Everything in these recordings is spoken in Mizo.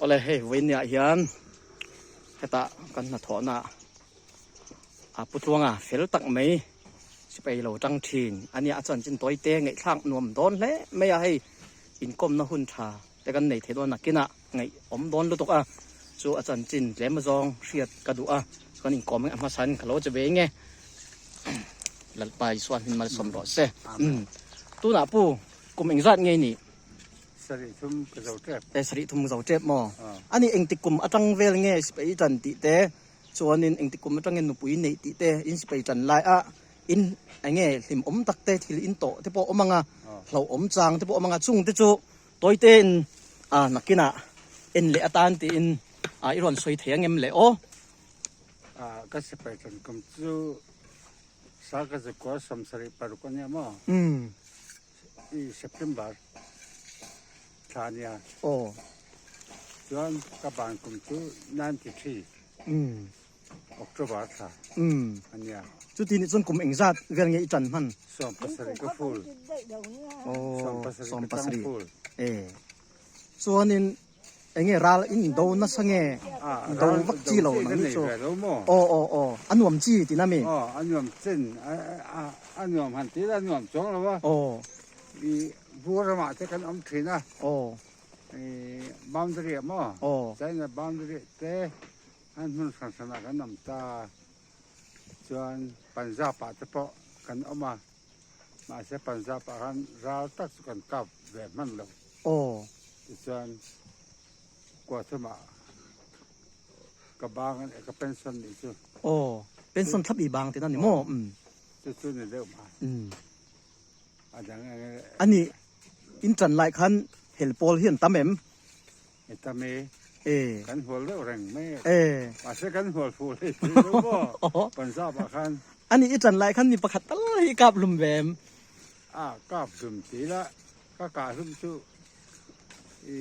Awle hei vawinia hian hetah kan hnathawhna a pu tluanga fel tak mai sipai lo tang thin a nia a chanchin tawi te ngaihthlak nuam dawn hle mai a hei inkawmna hun tha te kan nei thei dawn nakinah ngaih awm dawn lutuk a chu a chanchin tlem zawng hriat ka duh a chuan inkawm a hmasa in ka lo che ve nge Lalpa Isua hmin malsawm rawh se tunah pu kum engzat nge ni Sarih thum ka zo tep. E sarih thum ka zo tep maw? Ani engtik kum atang vel nge sipai tan tih te chuanin engtik kum atangin nupui neih tih te in sipai tan lai a in enge hlim awm tak te thil in tawh te pawh awm ang a hlauh awm chang te pawh awm ang a chung te chu tawi te in a nakinah en leh atan tiin a i rawn sawi thei ang em le aw? Ka sipai tan kum chu sa ka zukua 76 a nia maw? I September thla nia. Aw. Chuan ka ban kum chu 93. October thla ania. Chuti nih chuan kum engzat vel nge i tan hman? 70 ka full. Aw, 70. E. Chuanin Enge ral in do nasa nge do vak chi lo nang ni chu. Aw aw aw a nuam chi tina mi. Aw a nuam chen a nuam han ti la a nuam chuang lo a. Aw. I vur ramah te kan awm thin a. Aw. I boundary ah maw. Aw. China boundary te an hmun hran hran ah kan awm ta. Chuan Punjab ah te pawh kan awm a. Mahse Punjab ah khan ral tak chu kan kap ve hman lo. Aw. Tichuan Kuathum ah ka bang a ka pension nih chu. Aw. Pension thlap i bang tihna ni maw? Umm. Chu chu ni deuh ma. Umm. A dang eng e. Ani in tan lai khan hel pawl hi an tam em? E tam e. E. Kan hual deuh reng mai e. E. Mahse kan hual fuh hlei thei lo maw? Aw. Punjab ah khan. Ani i tan lai khan mi pakhat tal hi kap hlum ve em? A kap hlum ti la ka kah hlum chu i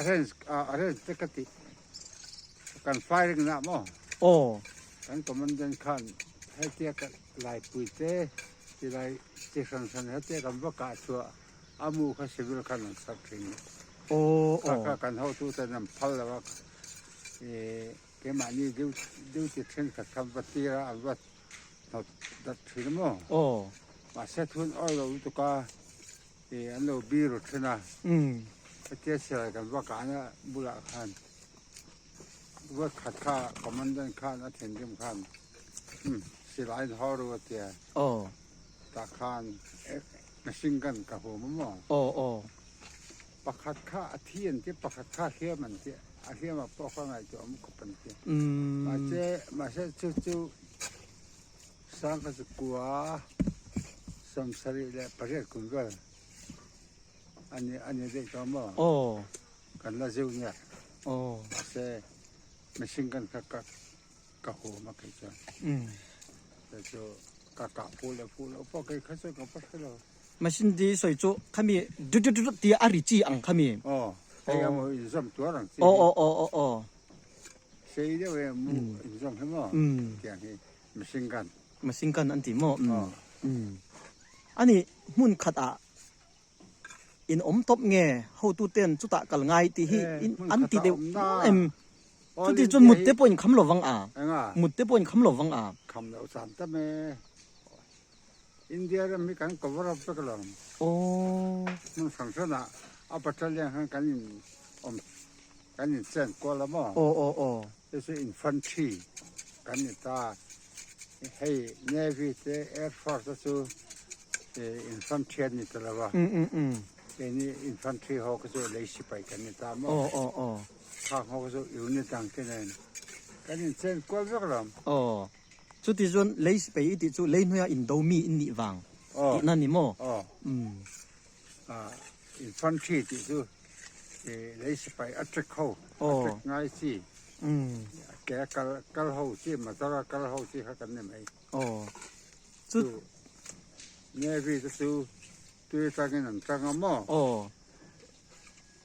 arrange arrange te ka ti kan firing na maw? Aw. Kan commandant khan hetia ka laipui te tilai chi hran hran hetia kan va kah chhuah a mu kha civil khan an sak thin. Aw Kha aw. kha kan hotuten an phal lo a i keimahni duty thenkhat kha an va tir a an va hnawt dat thin a maw. Aw. Mahse thun awi lo lutuk a i an lo biru thin a. Hetia silai kan va kahna bulah khan Ruat khat kha commandant khan a thinrim khan umm silai in haw ru a tia. Aw. Tah khan machine gun ka hum a maw? Aw aw. Pakhat kha a thi an ti, pakhat kha a hliam an ti. A hliam ah pawh kha ngaihtuah awm khawp an ti. Mahse mahse chu chu Sangkazukua 78 kum vel ani ani daih tawh maw? Aw. Kan la zeu nia. Aw. Mahse machine gun kha ka ka hum a kei chuan. Te chu ka kah fuh leh fuh loh pawh kei kha chuan ka va hre lo. Machine di sawi chu khami dut dut dut tia a ri chi ang khami. Aw. Hei a mu inzawm tuar ang chi hi. Aw aw aw aw aw. Sei deuh e mu inzawm hi maw? Tiang hi machine gun. Machine gun an ti maw? Ani hmun khat ah In awm tawp nge hotuten chutah kal ngai tih hi an ti deuh em? Chuti chuan mut te pawh in kham lo vang a? Mut te pawh in kham lo vang a? Kham loh chan tam e. India ram hi kan cover up vek lo. Hmun hran hran ah a battalion khan kan in awm kan in chen kual a maw? Chu chu infantry kan ni ta. Hei Navy te Air Force te chu infantry an ni ta lo a. Keini infantry ho kha chu lei sipai kan ni ta maw? Khang ho kha chu unit dang te nen kan inchen kual vek lo. Aw. Chuti chuan lei sipai i tih chu lei hnuaia indo mi in nih vang tihna ni maw? Aw. Infantry tih chu lei sipai a trek ho, a trek ngai chi, ke a kal kal ho chi, motor a kal ho chi kha kan ni mai. Chu Navy te chu tui atangin an tang a maw?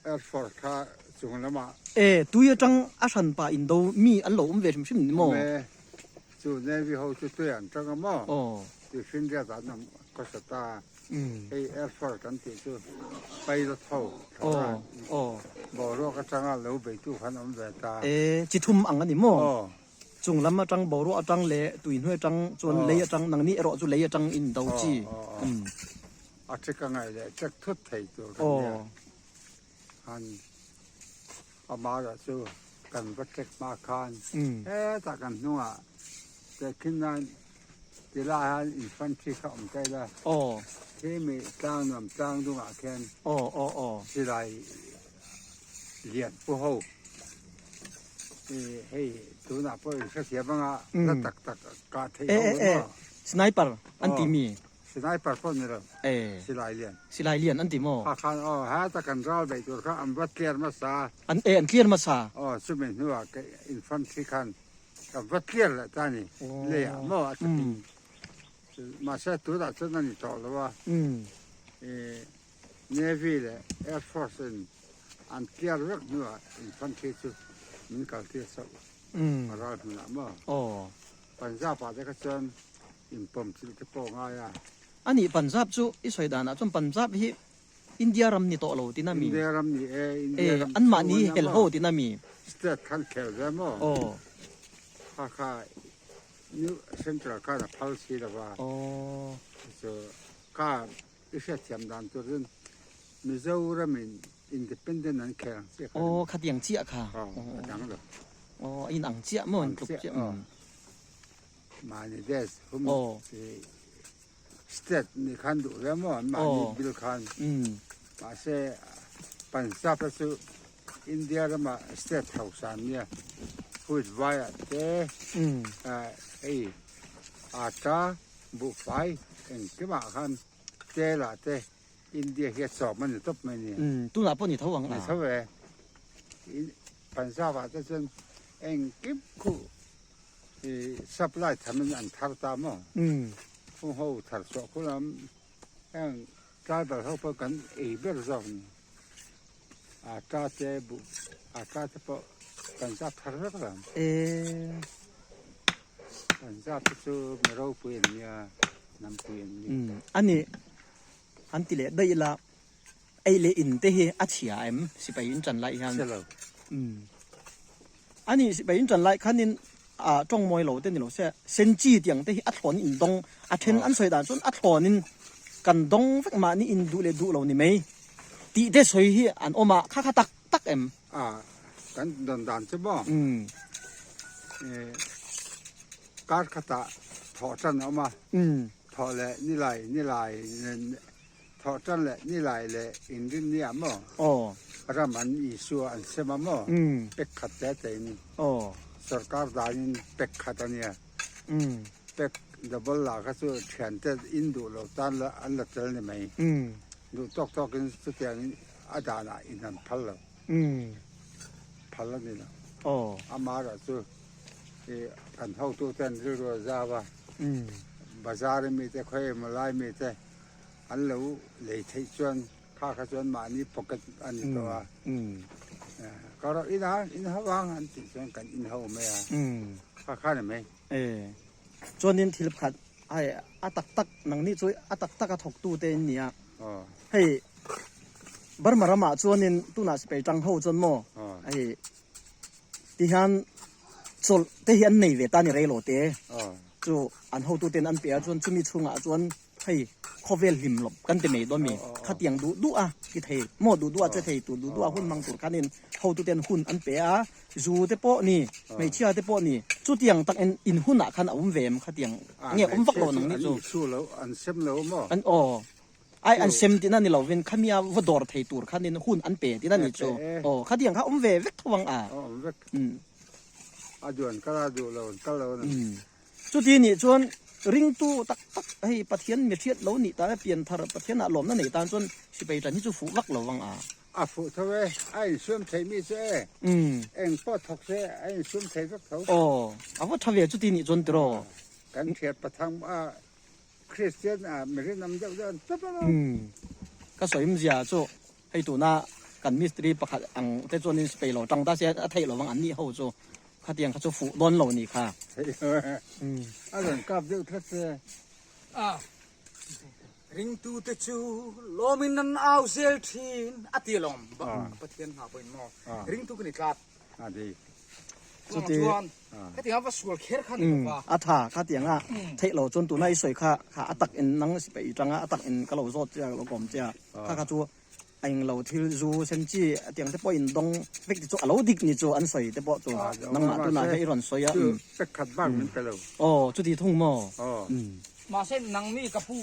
Air Force kha chung lamah. E, tui atang a hran pah in do mi an lo awm ve hrim hrim ni maw? Awm e, chu Navy ho chu tui an tang a maw? Tui hrin riat ah an awm khawsa ta. Hei Air Force kan tih chu pilot ho thla boruak atanga lo beitu khan awm ve ta. E, chi thum ang a ni maw? Chung lam atang boruak atang leh tui hnuai atang chuan lei atang nangni erawh chu lei atang in do chi. A check a ngaih leh check thut thei tur kan nia. Han amah chu kan va check hma khan hetah kan hnungah tehkhin nan ti lai hian infantry kha awm ta ila khi mi tlang nuam tlang dungah khian silai lian pu ho hei tunah pawh in hrethiam anga la tak tak kah theih ho emaw sniper an ti mi. Sniper pawh ni lo, silai lian. Silai lian an ti maw? Kha khan aw, heta kan ral beih tur kha an va clear hmasa. An e, an clear hmasa. Aw, chumi hnuah ka infantry khan kan va clear leh ta ni, leiah maw a tha pin. Mahse tunah chuan a ni tawh lo a, Navy leh Air Force in an clear vek hnuah infantry chu min kal tir chauh a ral hmunah maw. Punjab ah te kha chuan inpawm chilh te pawh ngai a. A nih Punjab chu i sawi danah chuan Punjab hi India ram ni tawh lo tina mi? India ram ni e, India ram chhung anmahni hel ho tina mi? State khan khel ve maw? Aw. Kha kha New Central khan a phal si lo va. Aw. Chu kha i hriatthiam dan tur chuan Mizoramin Independent an khel ang chiah kha. Aw khatiang chiah kha. Aw a dang lo. Aw a inang chiah maw an tluk chiah. Mahni desh hum state ni khan duh ve maw an mahni bil khan. Mahse Punjab te chu India rama state hausa an nia. Food vaiah te hei atta buhfai engkimah khan telah te India hi a chawm a ni tawp mai ni. Tunah pawh ni tho ang a. Ni tho e. Punjab ah te chuan engkim khuh i supply tham in an thar ta maw? Hung ho thar chhuah khu lam heng tribal ho pawh kan ei ber zawk ni. Atta te buh atta te pawh Punjab thar vek lam. Punjab te chu mi ropui an nia hnampui an ni. Ani an ti leh daih ila ei leh in te hi a chhia em sipai in tan lai hian? Chhia lo. Ani sipai in tan lai khanin a tawng mawi lo te ni lo se senchi tiang te hi a thlawn in dawng a then an sawi dan chuan a thlawn in kan dawng vek mahni in duh leh duh lo ni mai tih te sawi hi an awm a kha kha tak tak em? A kan dawn dan chu maw kar khatah thawh tan a awm a. Thawh leh ni lai ni lai thawh tan leh ni lai leh inrin ni ah maw? Ram an Isua an sem a maw? Pek khat te te in sorkar dan in pek khat a nia. Pek double la kha chu thian te in duh lo tan la an la tel ni mai. Duh tawk tawk in chutiang in a dan ah in an phal lo. Phal a ni lo. Amaherawh chu kan hotu ten rilru a zau a. Bazar mi te khawi emaw lai mi te an lo lei theih chuan kha kha chuan mahni pocket a ni tawh a. Ka rawh in a in ho ang an tih chuan kan in ho mai a. Kha kha ni mai. Chuanin thil pakhat hei a tak tak nangni chu a tak tak a thawktu te in nia. Hei Burma ramah chuanin tunah sipai tang ho chuan maw hei Tihian chawlh te hi an nei ve ta a ni rei lo te. Chu an hotu ten an pe a chuan chumi chhungah chuan hei khawvel hlim lawp kan ti mai dawn mi. Khatiang duh duh a ti thei maw duh duh a che thei tur duh duh a hun hmang tur khanin hotu ten hun an pe a, zu te pawh ni, hmeichhia te pawh ni chutiang tak in in hunah khan a awm ve em khatiang nge awm vak lo nang ni chu. An sem lo maw? An aw. Ai an sem tihna ni lovin khami a va dawr thei tur khanin hun an pe tihna ni chu. Aw khatiang kha awm ve vek tho ang a. Awm vek. A duh an kal a, duh lo an kal lo a ni. Chuti nih chuan ringtu tak tak hei Pathian mi hriat lo nih tan a pian thar Pathian ah lawmna nei tan chuan sipai tan hi chu fuh vak lo vang a. A fuh tho e, a insuam thei mi chu e. Eng pawh thawk se a insuam thei vek tho. Aw a va tha ve chuti nih chuan tiraw. Kan hriat pathang a Kristian ah mi rinawm deuh deuh an tawp a. Ka sawi zia chu hei tuna kan mistri pakhat ang te chuanin spei lo tang ta se a theih lovang an nih ho chu khatiang kha chu fuh dawn lo ni kha. A rawn kap deuh tlat se. Ringtute chu lawmin an au zel thin a ti alawm Pathian hna pawhin maw ringtu ka ni tlat. Chuti chuan khatiang a va sual kher kha ni lova. A tha khatiang a theih lo chuan tuna i sawi kha kha a tak in nang sipai tang a a tak in ka lo zawt che a ka lo kawm che a kha kha chu a eng lo thil zu sen chi tiang te pawh in dawng vek te chu a lo dik ni chu an sawi te pawh chu nangmah tunah hian i rawn sawi a. Chu pek khat bak min pe lo. Aw chuti thung maw? Mahse nangni ka pu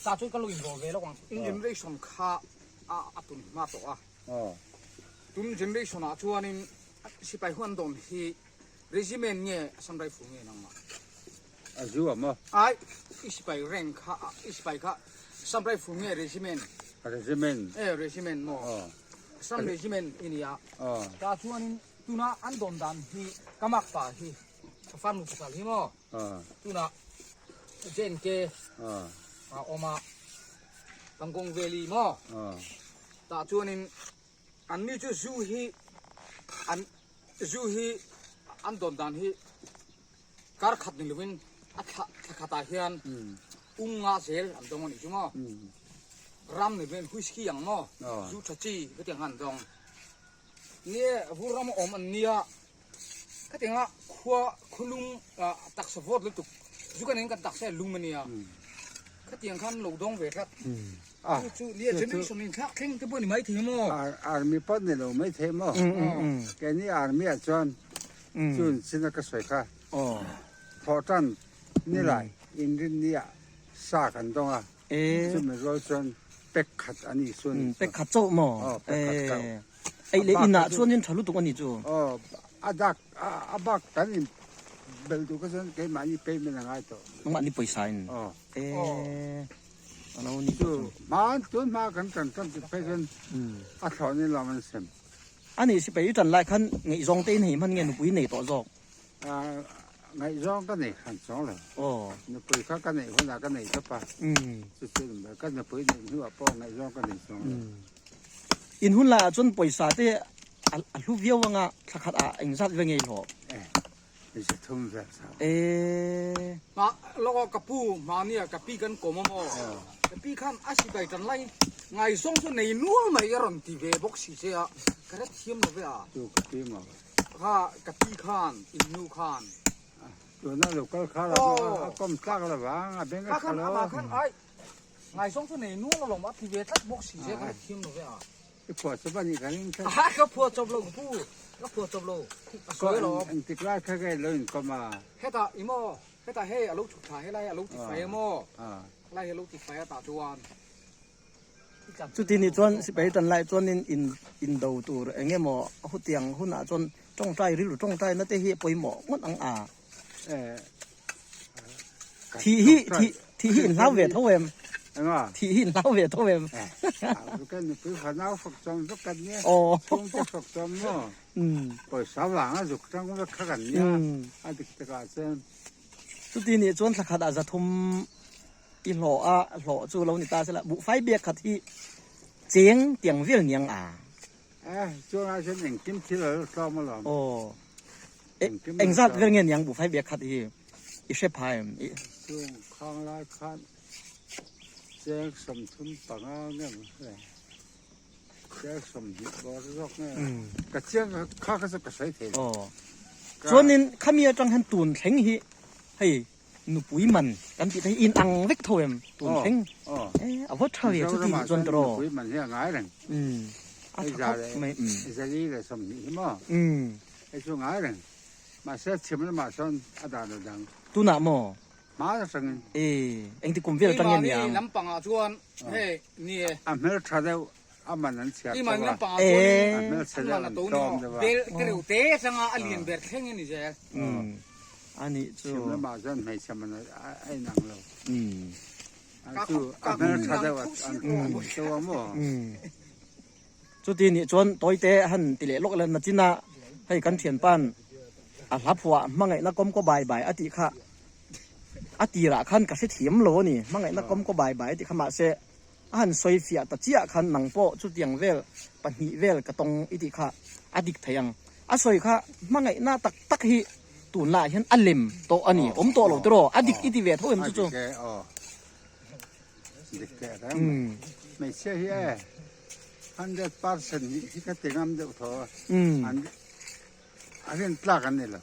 ta chuan ka lo inrawh ve lawk ang. In generation kha a tun hma tawh a. Tun generation ah chuanin sipai huan dawn hi regiment nge Assam Rifle nge nangmah? A zu a maw? Ai, i sipai rank kha, i sipai kha Assam Rifle nge regiment? Regiment. E, regiment maw? Assam Regiment i nia. Ta chuanin tuna an dawn dan hi ka mak pa hi, ka farnu pasal hi maw? Tuna JNK a awm a, Pangong Valley maw? Tah chuanin anni chu zu hi an zu hi an dawn dan hi kar khat ni lovin a thla thla khatah hian ung nga zel an dawng a nih chu maw? Ram ni lovin whisky ang maw? Zu tha chi hetiang khan an dawng. Nie vur ram a awm an nia khatianga khua khawlum taksa vawt lutuk zu kan in kan taksa hi lum a nia khatiang khan lo dawng ve tlat chu chu nia generation in thlak thleng te pawh ni mai thei maw army pawh ni lo mai thei maw keini army ah chuan chun chin a ka sawi kha thawh tan ni lai inrinni ah sa kan dawng a chumi rual chuan pek khat a ni chu pek khat chauh maw aw pek khat chauh Ei leh inah chuan in tha lutuk a ni chu. Aw, a dak, a bak kan in belh duh kha chuan keimahni payment a ngai tawh. Nangmahni pawisa in? Aw. E, a lo ni chu. Hmaan tun hma kan tan tan tuk phei chuan a thlawh in lawm an sem. A nih si pei i tan lai khan ngaihzawng te in hei hman nge nupui nei tawh zawk? Ngaihzawng ka nei hran chuang lo. Aw. Nupui kha ka neih hunah ka nei tawp a. Chu chu ka nupui neih hnuah pawh ngaihzawng ka nei chuang lo. In hun laiah chuan pawisa te a hlu viau anga thla khat ah engzat ve ngei hlawh? Eh, pawisa thum vel chau. Eh. Mah lawk aw ka pu mahnia ka pi kan kawm a maw? Ka pi khan a sipai tan lai ngaizawng chu nei nual mai a rawn ti ve bawk si che a, ka hre thiam lo ve a. Chu ka pi maw? Kha ka pi khan in nu khan. Tuna lo kal kha la a kawm tlak lo vang a beng a tha lo. Kha khan amah khan ai Ngaizawng chu nei nual alawm a ti ve tlat bawk si che ka la thiam lo ve a. I phuah chawp a nih ka ring tlat. Aha ka phuah chawp lo ka pu, ka phuah chawp lo a sawi alawm. Engtik lai kha ka lo inkawm a. Hetah i maw, hetah hei a lo chhuk thla helai hi a lo ti fai a maw, helai hi a lo ti fai a tah chuan. Chuti nih chuan sipai tan lai chuanin in indo tur eng emaw hutiang hunah chuan tawngtai rilru tawngtai na te hi a pawimawh ngawt ang a. Thih hi thih thih hi in hlau ve tho em? Thih hi in hlau ve tho em? Chuti nih chuan thla khat ah zathum i hlawh a hlawh chu lo ni ta sela buhfai biak khat hi cheng tiang vel niang a. Aw. Engzat vel nge niang buhfai biak khat hi i hre pha em? Chung khang lai khan cheng 35 nge maw hre cheng 20 bawr zawk nge ka chiang kha kha chu ka sawi thei lo. Aw. Chuanin khami atang hian tun thleng hi hei nupui man kan tih te hi in ang vek tho em tun thleng e a va tha ve chuti nih chuan tawh nupui man hi a ngai reng a tha khawp mai zali leh 20 hi maw hei chu ngai reng mahse chhim lamah sawn a dan a dang tunah maw hma atangin e engti kum vel atang nge niang lampangah chuan hei nie a hmel tha deuh a man an chhiar tho a a hmel chhe deuh an tlawm deuh a bel te reuh te atanga a lian ber thleng a ni zel a nih chu chhim lamah chuan hmeichhe man a inang lo chu a hmel tha deuh an tlawm deuh a maw chuti nih chuan tawite han ti leh lawk la nachina hei kan thianpa'n a hla phuah hmangaihna kawm kaw bai bai a tih kha a tirah khan ka hrethiam lo a ni hmangaihna kawm kaw bai bai a tih kha mahse A han sawi fiah ta chiah khan nang pawh chutiang vel pahnih vel ka tawng i tih kha a dik thei ang. A sawi kha hmangaihna tak tak hi tunlaiah hian a lem tawh a ni, awm tawh lo tiraw? A dik i ti ve tho em chu chu? Dik teh reng mai. Hmeichhia hi e 100% hi ka ti ngam deuh tho a. An a rin tlak an ni lo.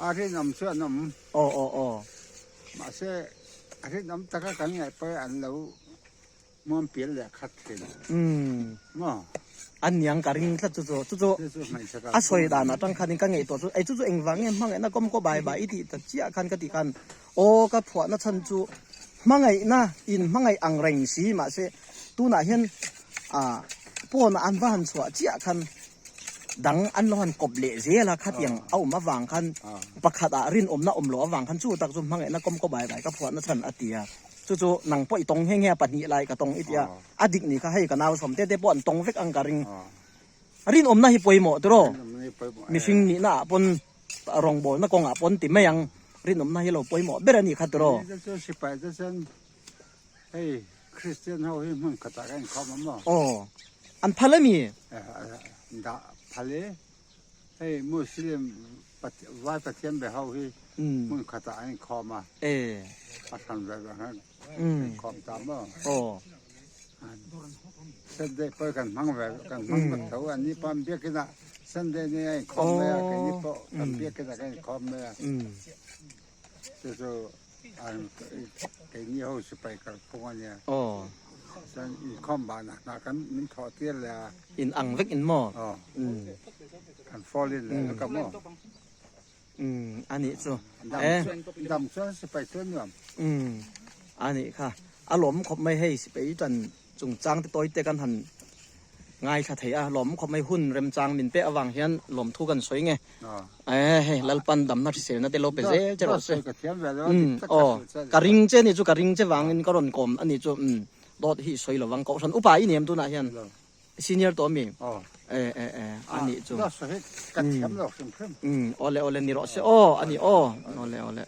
A rinawm chu an awm. Aw aw aw. Mahse a rinawm taka kan ngaih pawh an lo Muan pial leh khat thin. Umm. Maw? An niang ka ring tlat chu chu. Chu chu a sawi dan atang khanin ka ngaihtuah chu ei chu chu engvang nge hmangaihna kawm kaw bai bai i tih ta chiah khan ka tih khan aw ka phuahna chhan chu hmangaihna in hmangaih ang reng si mahse tunah hian ah pawnah an va han chhuah chiah khan dang an lo han kawp leh zel a khatiang a awm avang khan pakhat ah rinawmna awm loh avang khan chu tak chu hmangaihna kawm kaw bai bai ka phuahna chhan a ti a. Chu chu nang pawh i tawng nghe nghe a pahnih lai ka tawng i tia a dik ni kha hei ka nau sawm te te pawh an tawng vek ang ka ring. Rinawmna hi pawimawh tiraw? Mihring nihna ah pawn rawngbawlna kawngah pawn ti mai ang rinawmna hi lo pawimawh ber a nih kha tiraw? Ni te chu sipai te chuan hei Kristian ho hi hmun khatah ka inkhawm a maw? Aw an phal ami? Dah phal e. Hei Muslim Vai Pathian be ho hi hmun khatah an inkhawm a, a hran ve ve khan inkhawm ta maw? Sunday pawh kan hmang ve kan hmang vek tho a, ni pawh an biakin ah Sunday ni a inkhawm mai a, keini pawh kan biakin ah kan inkhawm mai a, chu chu keini ho sipai kalphung a nia, chuan inkhawm banah hna kan min thawh tir leh a. In ang vek in maw? Aw. Kan fall in leh vek a maw? Umm a nih chu. Dam chuan sipai chuan nuam. Umm a nih kha. A lawm khawp mai hei sipai tan chungchang te tawi te kan han ngaithla thei a lawm khawp mai hun remchang min pek avang hian lawmthu kan sawi nge. Eh hei Lalpan damna hriselna te lo pe zel che rawh se. Umm aw ka ring che ni chu ka ring che vangin ka rawn kawm a nih chu umm dawt hi sawi lovang kohhran upa i ni em tunah hian. Senior tawh mi? Aw. E e e a nih chu. Ka thiam lo hrim hrim. Awle awle ni rawh se aw a ni aw. Awle awle.